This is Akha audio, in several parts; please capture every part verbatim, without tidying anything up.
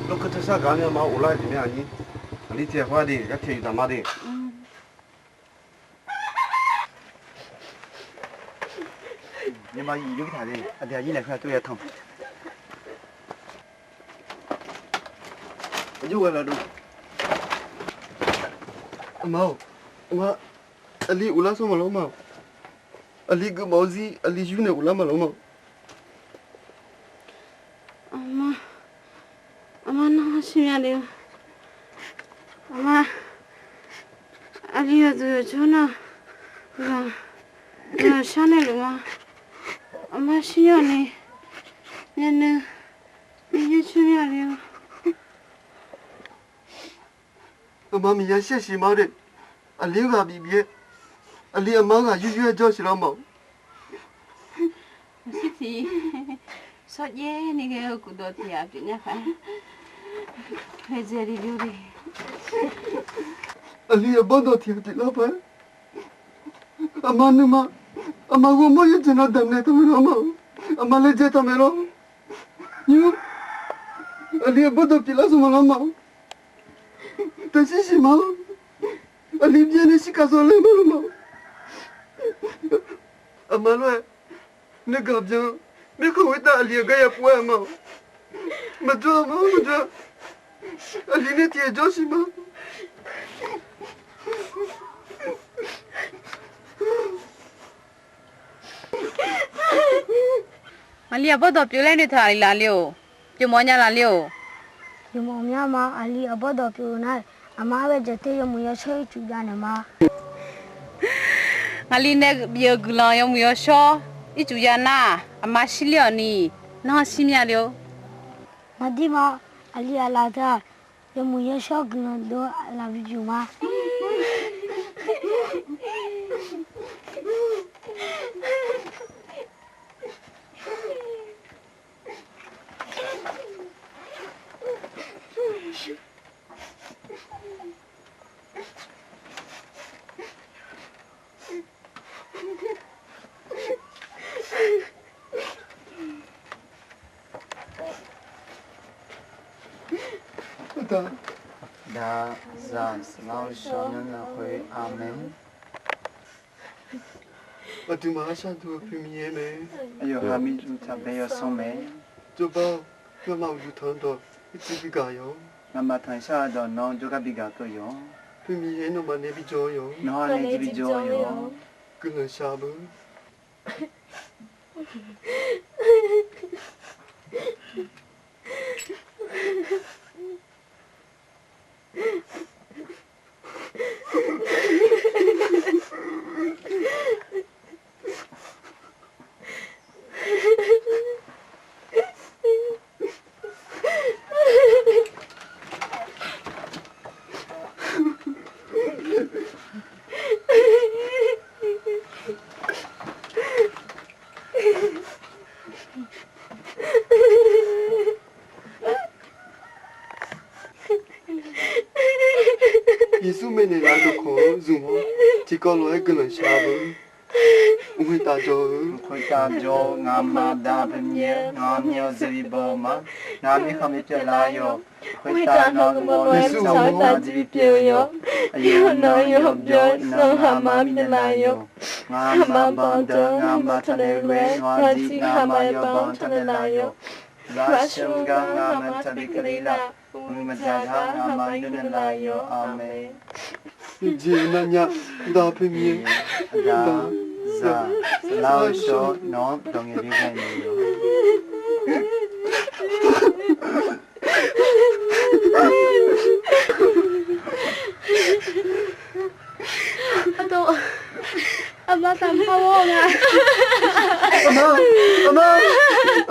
Lawrkeuv tersar gaq-anr nae ma uvlar jeq mae aqnyir. Aqli tiq ghaq khoer de, yar tiq ghaq yuf daq ma de. Nymrma yuf jawr taq de, aqdui aqnyir naeq khoer-aq tov ya tanq. Aqjox ghae laf dov. Aqma-or, aqma, aqli uvlar sawr maqlawr ma-or. Aqli geufmawf-eu zir aqli yur nae uvlar maqlawr ma-or. Aqma, aqma narhaq shir mya le-eu. Aqma, aqli yawqduq yawqjawr nar, guiqlanq shar nae luf ma. Aqma shir yawq ni, myavnuiv, myavnuiv shir mya le-eu. Aqma miqya shir-aer siq ma-ar de. Aqli-anr ghaq bif bif-aer, aqli aqma-anr ghaq yur yur-aer jawr siq lar ma-or. Shir tiq, shawrjaev ni ghae-eu guqdawq tiq ghaq pyeuf nya paq-aer, ghae dzae li jawr le. Aqli aqbawr dawq tiq ghaq pyeuflar paq-aer, aqma nuima, aqma ghawrmawr yawjeq na damqnaeq taq maeq lawr ma-or. Aqma laejae taq maeq lawr. Nymr, aqli aqbawr dawq pyeuflar sawr maqlawr ma-or. Taqshir siq ma-or. Aqli byaer nae shirkav sawr laer maqlawr ma-or. Aqma lof-aer nuigaq byan, mirkhanq khoertav aqli-euq gar ya pov-aer ma-or. Maqjawr ma-or, maqjawr. Aqli nae tiq ghaq jawr siq ma. Aqli aqbawr dawq pyeuf laer noeqtaq laf le-or. Pyeufmawf nya laf le-or. Pyeufmawf mya ma, aqli aqbawr dawq pyeuf nar, aqma-anr ghae jaq te yawmuiq yawshawr ircuf jav naeq ma. Aqli nae bif-euq guiqlanq yawmuiq yawshawr ircuf jav nar, aqma shir ler-awq ni, narhaq shir mya le-or. Maqdir ma, aqli aqlaf teu-aq, yawmuiq yawshawr guiqlanq dov laf bi pyeuf ma. Aqda, Aqda, Zaq, Saflar Ghovshaw Nanrlaf khoer, Aqmeq. Aqduimaf-anr shar duq-eu Aqpoeq Miqyaer mae. Aqyawf ha mirduq taqbae yawsanr mae. Jawrbar-awr, ngamaf uqduq tanq-eu dawq ircuf bigaq yawq. Ngamaf tanqshar-eu dawq nawr jawrgar bigaq keuv yawq. Aqpoeq Miqyaer nawmaf nae bijawr yawq. Nawr nae jir bijawr yawq. Guiqlanq shaq beu. Yeqsur maeqnaeq laf-eu dawqkawq-anr zmq-awr, tiqkawv lof-aer guiqlanq shaq beu. Khoertav jawr-eu, khoertav jawr-eu, ngamaf Aqda Aqpoeq Miqyaer, ngaq-anr myawf-eu jeq bibaw ma. Ngaq-anr mirkhanq bipyeuf lar yawq. Khoertav nawr-eu guiqlanq tsawrhaq-anr jir bipyeuf-eu yawq. Aqyawf nawr-eu yawbyaw iqnan ngamaf-anr bifnaeq laf yawq. Ngamaf banq deuq-anr ngamaf taqnaeq lof-aer, ngar jir ngamaf yawbanq taqnaeq laf yawq. Lafsheuq gar ngamaf taqbi keuvle laf. Mqmaq maqdzaq gar ngamaf yawnaeq laf yawq. Aqmeq. Jeq navnya, Aqda Aqpoeq Miqyaer, Aqda, Zaq, Saflar Ghovshaw nawq-anr dawq ngaeq bi ghae-eu mae. Aqma taqmr-awr nga. Aqma, aqma,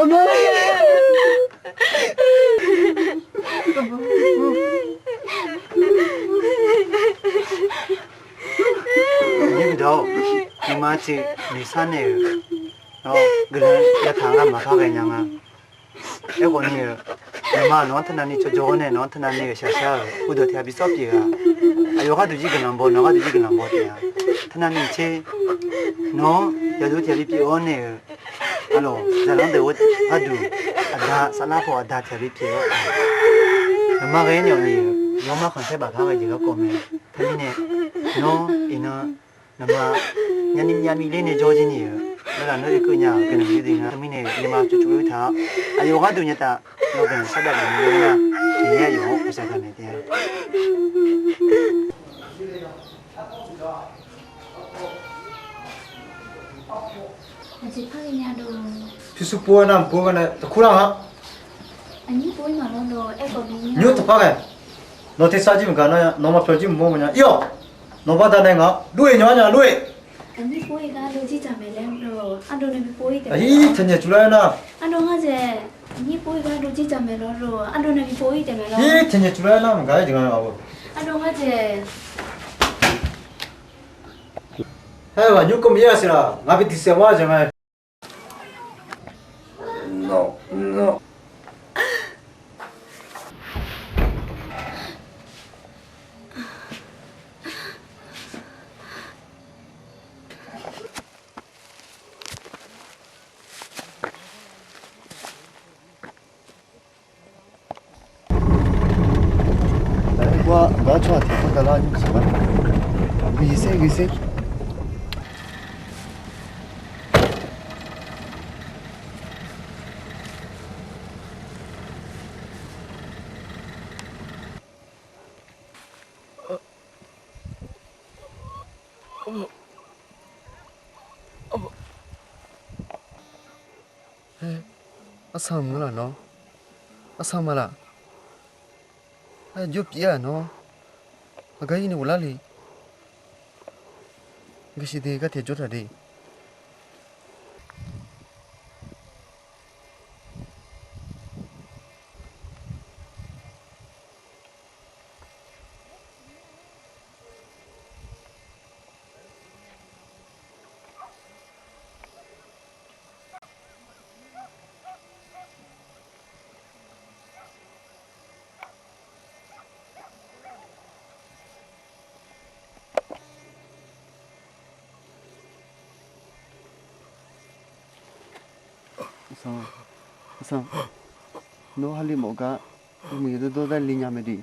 aqma. Aqnyir bidawq-or, nuima ciq noeqshar naeq-euq, nawr guiqlanq yataq ngar maqpar ghae nya nga. Aerkhawf ni-euq, nuima nawq-anr teunav ni cawjawr-awr nae nawq-anr teunav ni-euq shaqshaq-euq uvdeuq tiq ghaq bi sawr pyeuf-a. Aqyawf gharduq jir guiqlanq baw, nawq gharduq jir guiqlanq baw taef-a. Teunav ni tser nawq-anr yaqdov tiq ghaq bipyeuf-awr nae-euq Arlawq, zaqlanr deuq-eu gharduq, aqda saflar paw aqda tiqghaq bipyeuf-awr, nawqma ghae-aer naeq-awq ni, yawmar khanqsaer baflar ghae jeq garkawv mae. Teumirnae, nawr iqnan nawqma nyani myavmiv ler nae jawr jir ni-euq, nawr laf nawr oekeuv nya-euq guiqlanq yurdeq nga. Teumirnae nuima tsovtsov-aer taq-awr, aqyawf gharduq nya taf, nawr guiqlanq shardav laf nya-eu nar, Miqyaer aqyawf-anr bosav taq maeq taef-a. Pyurshuir pov-aer nar mq pov-aer gar nae taqkur lar nga. Nymr taqpar ghae. Nawq tersar jir maqgaq nar-a, nawq maqpyawq jir maqmawr nya. Ir-awq. Nawq baqda nae ngaq-anr lof-aer nymq-ar nya lof-aer. Aqnyir taqnyaeq tsov lar-aer nar. Ir taqnyaeq tsov lar-aer nar maqgaq-aer jeq nga-eu. Haer-eu aqnymr keuv maqyaer-a siq laq, ngaq bi diqsaef mawr-a jeq nga. Aqgar tsawrhaq tiqkawv tavlar nymr siq ma. Gui sher, gui sher. Arsaq maqngeur laf nawr. Arsaq maqlaq. Aqjox pyeuf-a nawr. Aqgar ir ni ghoflar le. Gui sher de, gar tae jawr taq de. Nawr harle mawf gar, muiq yawdawr dawr dar le nya mae de.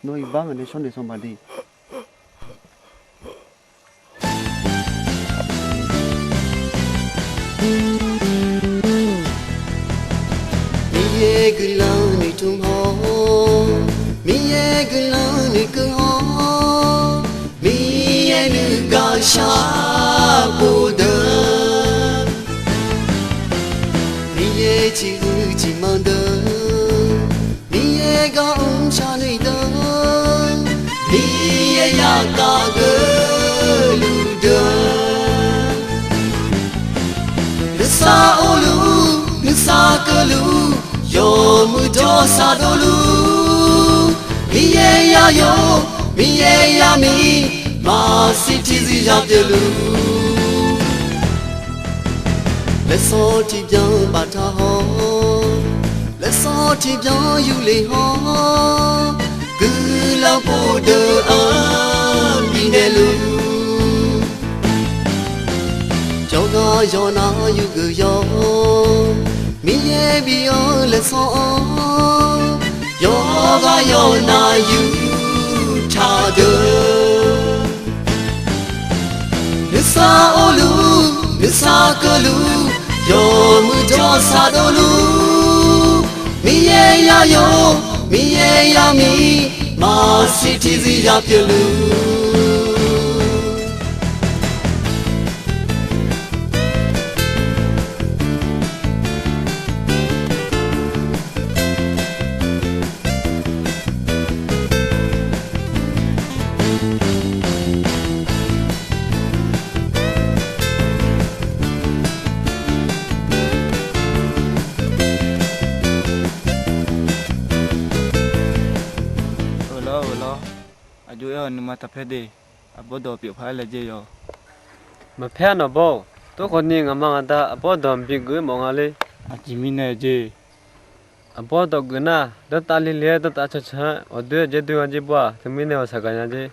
Nawr iqbax ngaq nae shawr naeq sanqbaq de. Miqyaer guiqlanq noeqtmq haw, Miqyaer guiqlanq noeqkeuv haw, Miqyaer nuigaq shar pov deuq, Miqyaer ciqhuiq ciqmanq deuq, Miqyaer gar mr sharnoeq deuq, Miqyaer yagaq geufluf deuq, nuisar of luf, nuisar keuvluf, yawmuiq jawrsaq dovluf, Miqyaer yayawr, Miqyaer yamiq, maqsiq tiqzir yapyeuf luf. Laersawr tiqbyan baftaq haw, laersawr tiqbyan yuflef haw, guiqlanq pov deuq-anr bifnaeq luf. Jawrgar yawqnav yurgeuf yawr, Miqyaer bif-eu laersawr-anr, yawqghaq yawqnav yurtaq deuq, nuisar of luf, nuisar keuvluf, yawmuiq jawrsaq dovluf, Miqyaer yayawr, Miqyaer yamiq, maqsiq tiqzir yapyeuf luf. Euq lawr, euq lawr. Aqjox aer-awq, nuima taqpaer de. Aqbawr dawq pyeufpar laejae yawq. Maqpaer-a nawq bawr-or. Tov khawf ni ngaqma ngaqda aqbawr dawq maqbi geuf-ir mawf nga ler. Aqjeq mirnae jeq. Aqbawr dawq geuf nar, danrtav le le-aer danrtav cancan-aer ghawqdoer-aer jaer doer nga jer bawr-aq, teumirnae ghawqshaq gaqnya jer.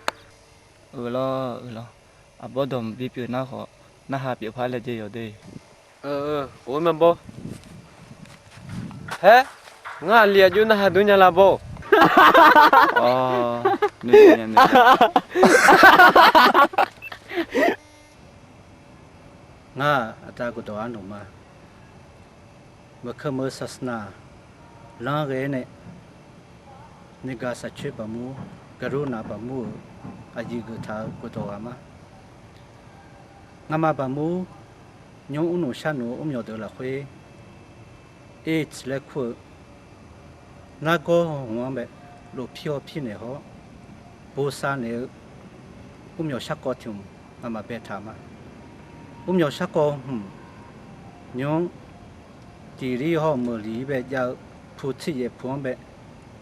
Euq lawr, euq lawr. Aqbawr dawq maqbi pyeuf nar khawf, narhaq pyeufpar laejae yawq de. Or, maqbaw. Haer, ngar aqli aqjox narhaq dur nya la baw. Ngar aqda guqdawq arnoeq ma. Meuq keuvmeuq-eu ศาสนา lanr ghae-aer nae, nuigaq shaqcoer baqmur, กรุณา baqmur-euq aqyuif geuf taq-eu guqdawq ghaq ma. Ngamaf baqmur nymr mrnmq sharnoeq-eu mrmyawq deuq lafkhoer, AIDS laer kur-eu nargawr hmq-anr bae, lofpir hawpir naeq hawr, bosav naeq-eu mrmyawq sharkawv tiq hmq ngamaf baetaq ma. Mrmyawq sharkawv hmq nymr tiq lir hawr-eu meuq liq-ir bae jav-eu puq tser yaef puq-anr bae,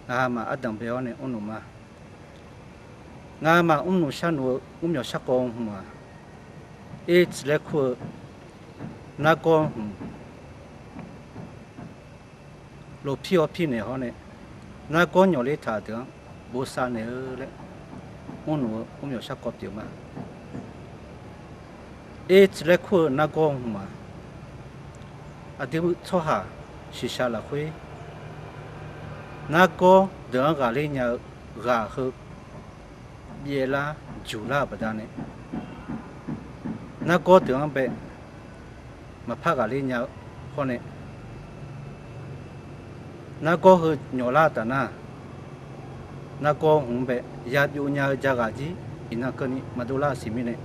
ngaqha maf ardanq bae-awr nae mrnoeq ma. Ngaqha maf mrnoeq sharnoeq-eu mrmyawq sharkawv hmq-aq, AIDS laer kur-eu nargawr hmq lofpir hawpir naeq hawr nae, nargawr nyawqler taq-euq deuq-anr bosav naeq-eu laer mrnoeq-eu mrmyawq sharkawv pyeuf ma. AIDS laer kur-eu nargawr hmq-aq, aqdui tsawrhaq shiqshaq lafkhoer nargawr deuq-anr ghaqler nya-eu ghaq heu byaevlar juqlar-euq baqdanae, nargawr deuq-anr bae maqpar ghaqler nya-eu hawr nae, nargawr heu nyawqlar taf nar, nargawr hmq-anr bae yabyov nya-eu jaghaq jir iqnan keuvni maqdov lar-eu siq mirnae,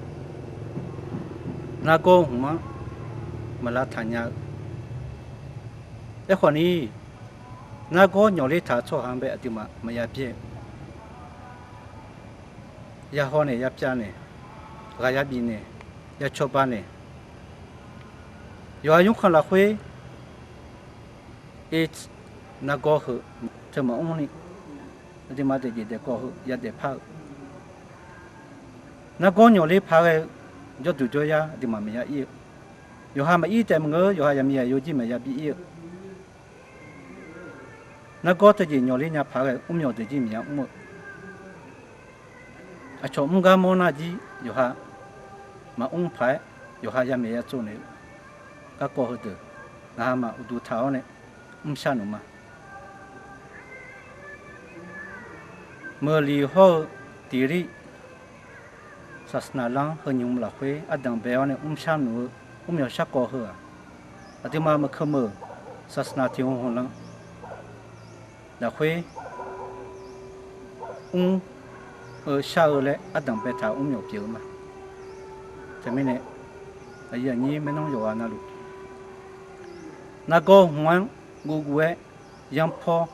nargawr hmq-anr maqlavtaq nya-eu. Aerkhawf ni, nargawr nyawqler taq-eu tsawrhaq-anr bae aqduimaf maqya byaer-eu, ya haw naeq ya pyav naeq, ghaq ya bif naeq, ya cawba naeq, yawqha nymrkhanq lafkhoer AIDS nargawr heu teu maqmr ni, aqduimaf daefjeq daefkawv heu ya daefpar-eu, nargawr nyawqler paq ghae-eu jawrduq jawryar aqduimaf maqya ir-eu, yawqha maqir taef maqngeur-eu, yawqha yaqmiqyaq yawjir maqya bi ir-eu, nargawr teujeq nyawqler nya paq ghae-eu mrmyawq deuq jir maqya mr-eu, aqcawq mr gar mawr nar jir yawqha maqmr paq-aer, yawqha yamaeq ya tsov naeq-eu garkawv heudeuq, ngaqha maf uqduq taq-awr nae mr sharnoeq ma. Meuq liq hawr-eu tiq lir ศาสนา lanr heu nymq lafkhoer ardanq bae-awr nae mr sharnoeq-eu mrmyawq sharkawv heu-aq, aqduimaf meuq keuvmeuq ศาสนา tiq hmq hmq lan lafkhoer mr-eu shar-eu laer ardanq baetaq-eu mrmyawq pyeuf-eu ma. Teumirnae, aqyuif aqnyir maernmr yawqghaq navluf, nargawr hmq-anr guvguv-aer yanrpawr,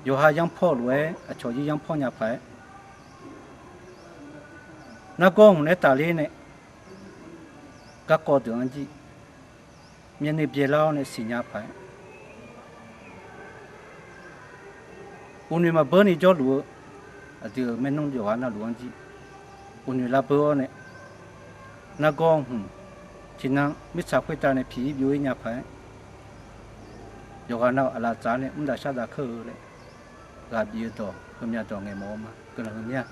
yawqha yanrpawr lof-aer aqcawq jir yanrpawr nya paq-aer, nargawr hmq naeq-aer tafler nae garkawv deuq-anr jir myavnuiv byaelar-awr nae siqnya paq-aer, uqnoeq maqbeur ni jawrluf-eu aqdui-euq maernmr yawqghaq navluf-anr jir uqnoeq lavbeur-awr nae, nargawr hmq tiqnan mirtsaq khoertav nae piq-ir byov-ir nya paq-aer, yawqghaq nav-euq aqlaf tsaf-awr nae mr dav shar dav keuv-eu laer ghaq bif-eu dawq heumya dawq ngaeqmawf-eu ma. Guiqlanq heumya